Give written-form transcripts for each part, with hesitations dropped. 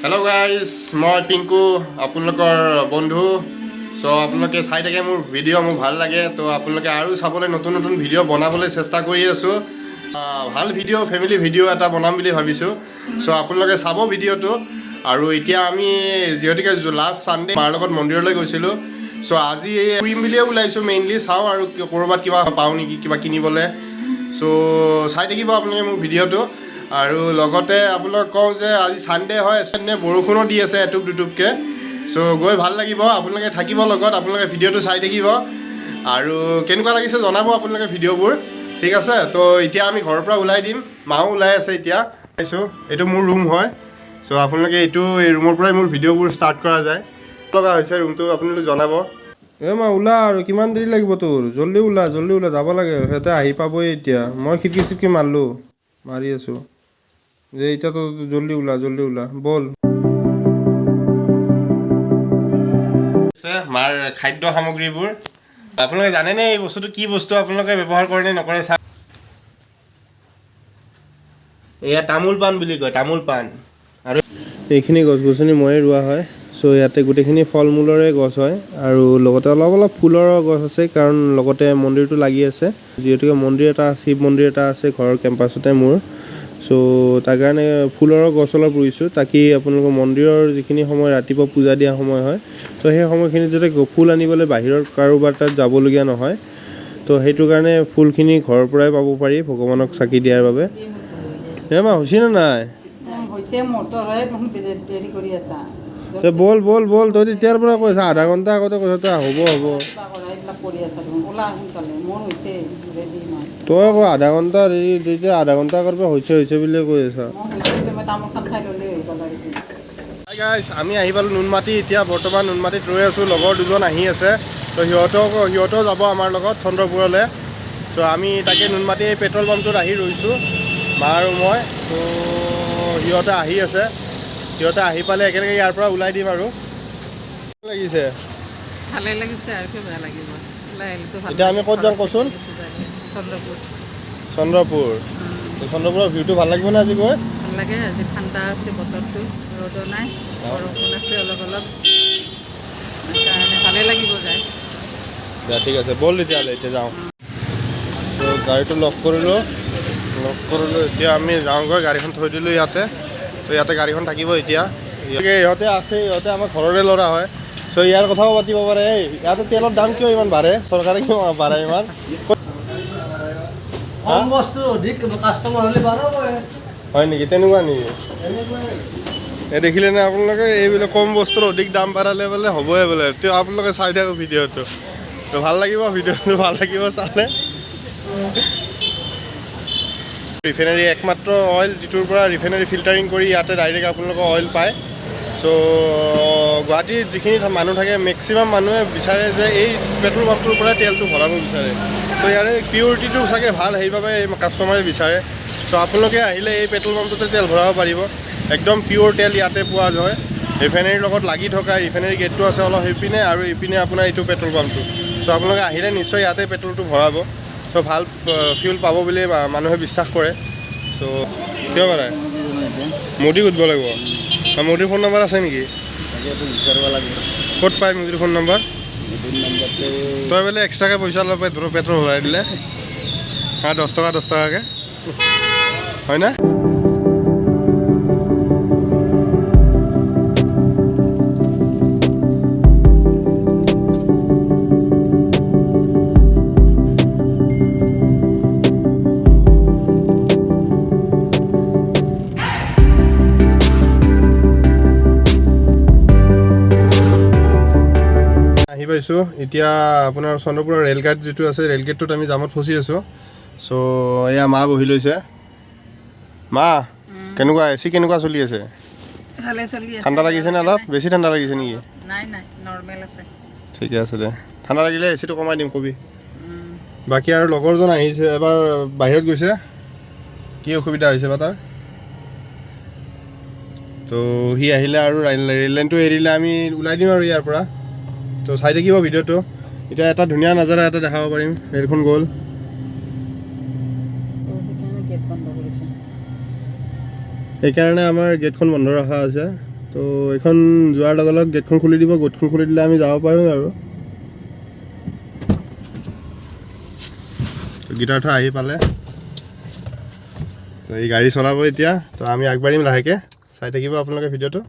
Hello' guys, মই পিংকু, আপোনালোকৰ বন্ধু। চ' আপোনালোকে চাই থাকে মোৰ ভিডিঅ', মোৰ ভাল লাগে। তো আপোনালোকে আৰু চাবলৈ নতুন নতুন ভিডিঅ' বনাবলৈ চেষ্টা কৰি আছোঁ। ভাল ভিডিঅ', ফেমিলি ভিডিঅ' এটা বনাম বুলি ভাবিছোঁ। চ' আপোনালোকে চাব ভিডিঅ'টো। আৰু এতিয়া আমি যিহেতুকে লাষ্ট ছানডে মাৰ লগত মন্দিৰলৈ গৈছিলোঁ, চ' আজি ফুৰিম বুলিয়ে ওলাইছোঁ মেইনলি। চাওঁ আৰু ক'ৰবাত কিবা পাওঁ নেকি কিবা কিনিবলৈ। চ' চাই থাকিব আপোনালোকে মোৰ ভিডিঅ'টো। আৰু লগতে আপোনালোক কওঁ যে আজি ছানডে হয়, ছানডে বৰষুণো দি আছে এটোপ দুটোপকৈ। চ' গৈ ভাল লাগিব, আপোনালোকে থাকিব লগত, আপোনালোকে ভিডিঅ'টো চাই থাকিব আৰু কেনেকুৱা লাগিছে জনাব আপোনালোকে ভিডিঅ'বোৰ, ঠিক আছে? তো এতিয়া আমি ঘৰৰ পৰা ওলাই দিম, মাও ওলাই আছে এতিয়া। পাইছোঁ, এইটো মোৰ ৰুম হয়। চ' আপোনালোকে এইটো এই ৰুমৰ পৰাই মোৰ ভিডিঅ'বোৰ ষ্টাৰ্ট কৰা যায়। লগা হৈছে ৰুমটো, আপোনালোকে জনাব। এ মা, ওলা আৰু, কিমান দেৰি লাগিব তোৰ? জল্দি ওলা, জল্দি ওলা, যাব লাগে। সিহঁতে আহি পাবই এতিয়া। মই খিৰিকী চিৰকি মাৰিলোঁ, মাৰি আছোঁ যে এতিয়া তো জল্দি ওলা, জল্দি ওলা, ব'ল। আছে মাৰ খাদ্য সামগ্ৰীবোৰ। আপোনালোকে জানেনে এই বস্তুটো কি বস্তু? আপোনালোকে ব্যৱহাৰ কৰে নে নকৰে? চা, এয়া তামোল পাণ বুলি কয়, তামোল পাণ। আৰু এইখিনি গছ গছনি ময়ে ৰোৱা হয়। চ' ইয়াতে গোটেইখিনি ফল মূলৰে গছ হয় আৰু লগতে অলপ অলপ ফুলৰো গছ আছে, কাৰণ লগতে মন্দিৰটো লাগি আছে। যিহেতুকে মন্দিৰ এটা, শিৱ মন্দিৰ এটা আছে ঘৰৰ কেম্পাছতে মোৰ। চ' তাৰ কাৰণে ফুলৰো গছ অলপ ৰুইছোঁ, তাকি আপোনালোকৰ মন্দিৰৰ যিখিনি সময় ৰাতিপুৱা পূজা দিয়া সময় হয়, ত' সেই সময়খিনিত যাতে ফুল আনিবলৈ বাহিৰৰ কাৰোবাৰ তাত যাবলগীয়া নহয়, তো সেইটো কাৰণে ফুলখিনি ঘৰৰ পৰাই পাব পাৰি ভগৱানক চাকি দিয়াৰ বাবে। এ মা, হৈছে নে নাই? হৈছে মোৰ, তই দেখোন দেৰি কৰি আছা। তই ব'ল ব'ল ব'ল। তই তেতিয়াৰ পৰা কৈছা, আধা ঘণ্টা আগতে কৈছা তই, হ'ব হ'ব। কিবা কৰা, এইবিলাক কৰি আছা দেখোন। ওলা সোনকালে, মোৰ হৈছে ৰেডি মই। তই আকৌ আধা ঘণ্টা দেৰি, তেতিয়া আধা ঘণ্টা আগৰ পৰা হৈছে হৈছে বুলিয়ে কৈ আছা। মোৰ হৈছে, মই তামোলখন খাই ল'লেই হৈ গ'ল আৰু। হাই গাইজ, আমি আহি পালোঁ নুনমাটি। এতিয়া বৰ্তমান নুনমাটিত ৰৈ আছোঁ, লগৰ দুজন আহি আছে। তো সিহঁতেও যাব আমাৰ লগত চন্দ্ৰপুৰলৈ। চ' আমি তাকে নুনমাটি এই পেট্ৰল পাম্পটোত আহি ৰৈছোঁ, মা আৰু মই। তো সিহঁতে আহি আছে, সিহঁতে আহি পালে একেলগে ইয়াৰ পৰা ওলাই দিম। আৰু লাগিছে ভালে লাগিছে আৰু কিয় বেয়া লাগিব? ওলাই আহিলেতো ভাল। এতিয়া আমি ক'ত যাম কচোন? চন্দ্ৰপুৰ। চন্দ্ৰপুৰ। তো চন্দ্ৰপুৰৰ ভিউটো ভাল লাগিব নে আজি গৈ? ভাল লাগে, আজি ঠাণ্ডা আছে বতৰটো, ৰ'দো নাই, বৰষুণ আছে অলপ অলপ, সেইকাৰণে ভালে লাগিব যায়। দিয়া, ঠিক আছে, ব'ল তেতিয়াহ'লে এতিয়া যাওঁ। তো গাড়ীটো লক কৰিলোঁ, লক কৰিলোঁ। এতিয়া আমি যাওঁগৈ, গাড়ীখন থৈ দিলোঁ ইয়াতে। তো ইয়াতে গাড়ীখন থাকিব এতিয়া। ইহঁতে আছে, ইহঁতে আমাৰ ঘৰৰে ল'ৰা হয়। চ' ইয়াৰ কথাও পাতিব পাৰে। এই ইয়াতে তেলৰ দাম কিয় ইমান বাঢ়ে? চৰকাৰে কিয় বাঢ়ে ইমান? কম বস্তু অধিক কাষ্টমাৰ হ'লে বাঢ়াবই। হয় নেকি? তেনেকুৱা নেকি? এই দেখিলেনে আপোনালোকে, এইবিলাক কম বস্তুৰ অধিক দাম বাঢ়ালে বোলে হ'বই বোলে। তেওঁ আপোনালোকে চাই থাকক ভিডিঅ'টো, তো ভাল লাগিব, ভিডিঅ'টো ভাল লাগিব চালে। ৰিফাইনাৰী একমাত্ৰ অইল যিটোৰ পৰা ৰিফাইনাৰী ফিল্টাৰিং কৰি ইয়াতে ডাইৰেক্ট আপোনালোকে অইল পায়। চ' গুৱাহাটীৰ যিখিনি মানুহ থাকে, মেক্সিমাম মানুহে বিচাৰে যে এই পেট্ৰল পাম্পটোৰ পৰাই তেলটো ভৰাব বিচাৰে। চ' ইয়াৰে পিউৰিটিটো চাগে ভাল, সেইবাবে কাষ্টমাৰে বিচাৰে। চ' আপোনালোকে আহিলে এই পেট্ৰল পাম্পটোতে তেল ভৰাব পাৰিব, একদম পিয়'ৰ তেল ইয়াতে পোৱা যায়। ৰিফাইনাৰীৰ লগত লাগি থকা ৰিফাইনাৰী গেটটো আছে অলপ সেইপিনে, আৰু ইপিনে আপোনাৰ এইটো পেট্ৰল পাম্পটো। চ' আপোনালোকে আহিলে নিশ্চয় ইয়াতে পেট্ৰলটো ভৰাব। চ' ভাল ফিউল পাব বুলি মানুহে বিশ্বাস কৰে। চ' কিয় বাঢ়ায়? মোদী সুধিব লাগিব। মোদীৰ ফোন নম্বৰ আছে নেকি? ক'ত পায় মোদীৰ ফোন নম্বৰ? তই বোলে এক্সট্ৰাকৈ পইচা অলপ পেট্ৰল ভৰাই দিলে, হা, 10 টকা 10 টকাকৈ, হয়নে? আহি পাইছোঁ এতিয়া আপোনাৰ চন্দ্ৰপুৰৰ ৰেল গেট যিটো আছে, ৰেল গেটটোত আমি জামত ফচি আছোঁ। চ' এয়া মা বহি লৈছে। মা, কেনেকুৱা এ চি কেনেকুৱা চলি আছে? ভালে চলি আছে। ঠাণ্ডা লাগিছেনে অলপ? বেছি ঠাণ্ডা লাগিছে নেকি? নাই নাই, নৰ্মেল আছে। ঠিকে আছে দে, ঠাণ্ডা লাগিলে এ চিটো কমাই দিম, কবি। বাকী আৰু লগৰজন আহিছে, এবাৰ বাহিৰত গৈছে, কি অসুবিধা হৈছে বা তাৰ। তো সি আহিলে আৰু ৰেল লাইনটো এৰিলে আমি ওলাই দিম আৰু ইয়াৰ পৰা। তো চাই থাকিব ভিডিঅ'টো। এতিয়া এটা ধুনীয়া নাজাৰা এটা দেখাব পাৰিম। ৰেলখন গ'ল। সেইকাৰণে গেট বন্ধ কৰিছে। সেইকাৰণে আমাৰ গেটখন বন্ধ ৰখা আছে। তো তো এইখন যোৱাৰ লগে লগে গেটখন খুলি দিব, গেটখন খুলি দিলে আমি যাব পাৰিম আৰু। গীতাৰ্থ আহি পালে, তো এই গাড়ী চলাব এতিয়া। তো আমি আগবাঢ়িম লাহেকৈ, চাই থাকিব আপোনালোকে ভিডিঅ'টো।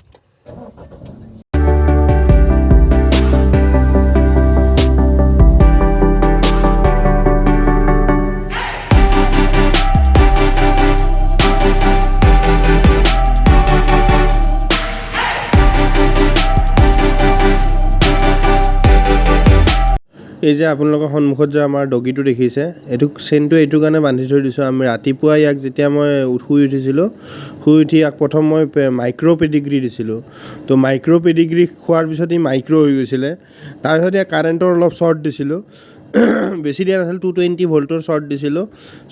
এই যে আপোনালোকৰ সন্মুখত যে আমাৰ ডগীটো দেখিছে, এইটো চেইনটো এইটো কাৰণে বান্ধি থৈ দিছোঁ। আমি ৰাতিপুৱা ইয়াক যেতিয়া মই শুই উঠিছিলোঁ, শুই উঠি ইয়াক প্ৰথম মই মাইক্ৰ' পেডিগ্ৰী দিছিলোঁ। তো মাইক্ৰ' পেডিগ্ৰী খোৱাৰ পিছত ই মাইক্ৰ' হৈ গৈছিলে। তাৰপিছত ইয়াক কাৰেণ্টৰ অলপ শ্বৰ্ট দিছিলোঁ, বেছি দিয়া নাছিলোঁ, 220 ভল্টৰ শ্বৰ্ট দিছিলোঁ।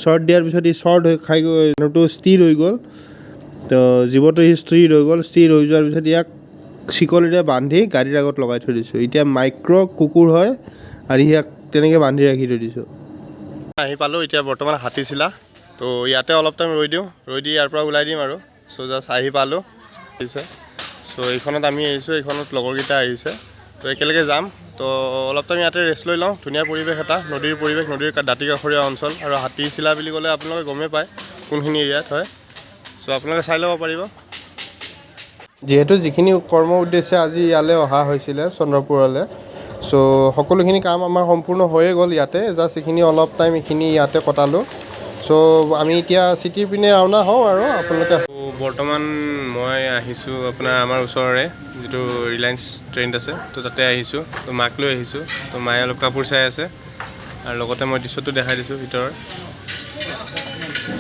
শ্বৰ্ট দিয়াৰ পিছত ই শ্বৰ্ট হৈ খাই গৈ মানুহটো স্থিৰ হৈ গ'ল। তো জীৱটো সি স্থিৰ হৈ গ'ল। স্থিৰ হৈ যোৱাৰ পিছত ইয়াক চিকলিৰে বান্ধি গাড়ীৰ আগত লগাই থৈ দিছোঁ। এতিয়া মাইক্ৰ' কুকুৰ হয় আৰু ইয়াক তেনেকৈ বান্ধি ৰাখি থৈ দিছোঁ। আহি পালোঁ এতিয়া বৰ্তমান হাতীচিলা। তো ইয়াতে অলপ টাইম ৰৈ দিওঁ, ৰৈ দি ইয়াৰ পৰা ওলাই দিম আৰু। চ' জাষ্ট আহি পালোঁ। চ' এইখনত আমি আহিছোঁ, এইখনত লগৰকেইটা আহিছে, তো একেলগে যাম। তো অলপ টাইম ইয়াতে ৰেষ্ট লৈ লওঁ। ধুনীয়া পৰিৱেশ এটা, নদীৰ পৰিৱেশ, নদীৰ দাঁতি কাষৰীয়া অঞ্চল। আৰু হাতীচিলা বুলি ক'লে আপোনালোকে গমেই পায় কোনখিনি এৰিয়াত হয়। চ' আপোনালোকে চাই ল'ব পাৰিব। যিহেতু যিখিনি কৰ্ম উদ্দেশ্যে আজি ইয়ালৈ অহা হৈছিলে চন্দ্ৰপুৰলৈ, চ' সকলোখিনি কাম আমাৰ সম্পূৰ্ণ হৈয়ে গ'ল ইয়াতে। জাষ্ট এইখিনি অলপ টাইম এইখিনি ইয়াতে কটালোঁ। চ' আমি এতিয়া চিটিৰ পিনে ৰাওনা হওঁ আৰু আপোনালোকে। বৰ্তমান মই আহিছোঁ আপোনাৰ আমাৰ ওচৰৰে যিটো ৰিলায়েন্স ট্ৰেণ্ড আছে, তো তাতে আহিছোঁ। তো মাক লৈ আহিছোঁ, তো মায়ে অলপ কাপোৰ চাই আছে আৰু লগতে মই দৃশ্যটো দেখাই দিছোঁ ভিতৰৰ।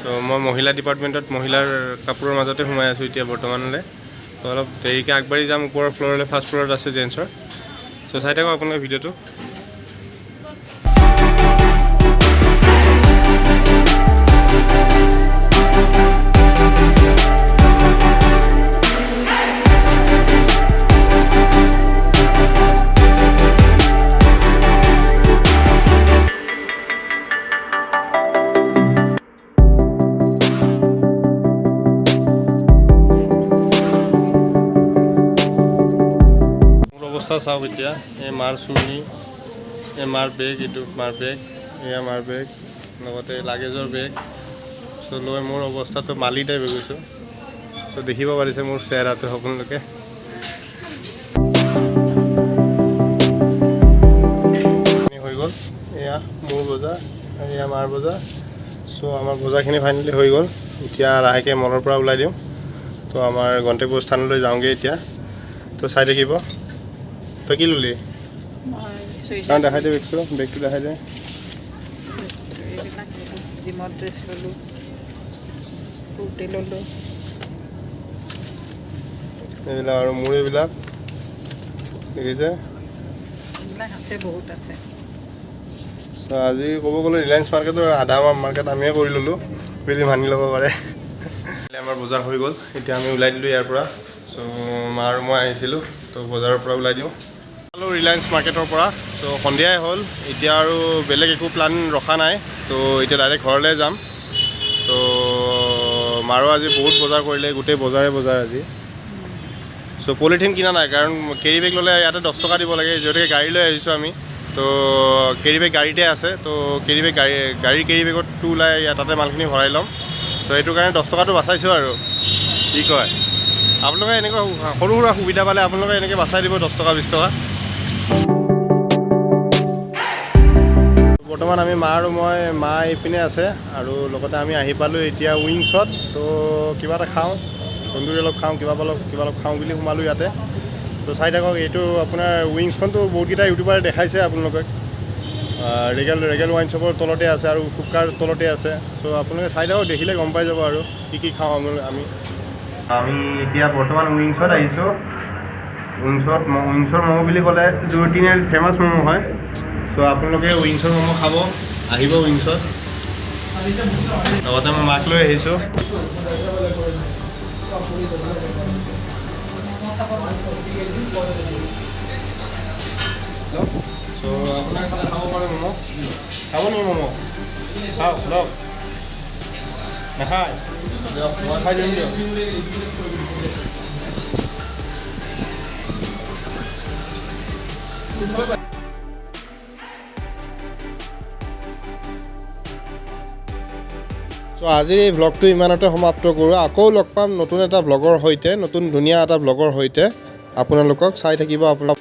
চ' মই মহিলা ডিপাৰ্টমেণ্টত মহিলাৰ কাপোৰৰ মাজতে সোমাই আছোঁ এতিয়া বৰ্তমানলৈ। তো অলপ দেৰিকৈ আগবাঢ়ি যাম ওপৰৰ ফ্ল'ৰলৈ, ফাৰ্ষ্ট ফ্ল'ৰত আছে জেণ্টছৰ। চ' চাই থাকক আপোনালোকে ভিডিঅ'টো। অৱস্থা চাওক এতিয়া। এই মাৰ চুৰ্ণি, এই মাৰ বেগ, এইটো মাৰ বেগ, এয়া মাৰ বেগ, লগতে লাগেজৰ বেগ। চ' লৈ মোৰ অৱস্থাটো মালি টাইপ হৈ গৈছোঁ। চ' দেখিব পাৰিছে মোৰ চেহেৰাটো আপোনালোকে। হৈ গ'ল, এয়া মোৰ বজাৰ, এয়া মাৰ বজাৰ। চ' আমাৰ বজাৰখিনি ফাইনেলি হৈ গ'ল। এতিয়া লাহেকৈ মলৰ পৰা ওলাই দিওঁ। তো আমাৰ গন্তব্য স্থানলৈ যাওঁগৈ এতিয়া। তো চাই থাকিব। তই কি ল'লি? দেখাই দে বেগটো, বেগটো দেখাই দে। জিমত ড্ৰেছ ল'লোঁ, কুৰ্তি ল'লোঁ, এইবিলাক আৰু মোৰ এইবিলাক দেখিছে, এইবিলাক আছে, বহুত আছে। আজি ক'ব গ'লে ৰিলায়েন্স মাৰ্কেটৰ আধা মাৰ্কেট আমিয়ে কৰি ল'লোঁ বুলি মানি ল'ব পাৰে। আমাৰ বজাৰ হৈ গ'ল, এতিয়া আমি ওলাই দিলোঁ ইয়াৰ পৰা। চ' মা আৰু মই আহিছিলোঁ, তো বজাৰৰ পৰা ওলাই দিওঁ। পালোঁ ৰিলায়েন্স মাৰ্কেটৰ পৰা। চ' সন্ধিয়াই হ'ল এতিয়া, আৰু বেলেগ একো প্লান ৰখা নাই। তো এতিয়া ডাইৰেক্ট ঘৰলৈ যাম। তো মাৰো আজি বহুত বজাৰ কৰিলে, গোটেই বজাৰে বজাৰ আজি। চ' পলিথিন কিনা নাই, কাৰণ কেৰি বেগ ল'লে ইয়াতে 10 টকা দিব লাগে। যিহেতুকে গাড়ী লৈ আহিছোঁ আমি, তো কেৰি বেগ গাড়ীতে আছে। তো কেৰি বেগ গাড়ীৰ কেৰি বেগতটো ওলাই তাতে মালখিনি ভৰাই ল'ম। তো সেইটো কাৰণে 10 টকাটো বাচাইছোঁ আৰু। কি কয় আপোনালোকে, এনেকুৱা সৰু সুৰা সুবিধা পালে আপোনালোকে এনেকৈ বাচাই দিব 10 টকা 20 টকা। বৰ্তমান আমি মা আৰু মই, মা এইপিনে আছে আৰু লগতে আমি আহি পালোঁ এতিয়া উইংছত। তো কিবা এটা খাওঁ, তন্দুৰী অলপ খাওঁ, কিবা অলপ খাওঁ বুলি সোমালোঁ ইয়াতে। তো চাই থাকক, এইটো আপোনাৰ উইংছখনতো বহুতকেইটা ইউটিউবাৰে দেখাইছে আপোনালোকক। ৰেগেল ৱাইন শ্বপৰ তলতে আছে আৰু ফুটকাৰ তলতে আছে। চ' আপোনালোকে চাই থাকক, দেখিলে গম পাই যাব আৰু কি কি খাওঁ আমি। আমি এতিয়া বৰ্তমান উইংছত আহিছোঁ। উইংছৰ ম'ম' বুলি ক'লে যোৰ তিনিআলিত ফেমাছ ম'ম' হয়। চ' আপোনালোকে উইংছৰ ম'ম' খাব আহিব উইংছত। লগতে মই মাক লৈ আহিছোঁ। চ' আপোনালোকে খাব পাৰে ম'ম'। খাব নেকি ম'ম'? খাওক, লওক। নাখায়? দিয়ক, মই খাই দিম দিয়ক। চ' আজিৰ এই ভ্লগটো ইমানতে সমাপ্ত কৰোঁ। আকৌ লগ পাম নতুন এটা ভ্লগৰ সৈতে, নতুন ধুনীয়া এটা ভ্লগৰ সৈতে। আপোনালোকক চাই থাকিব আপোনালোক।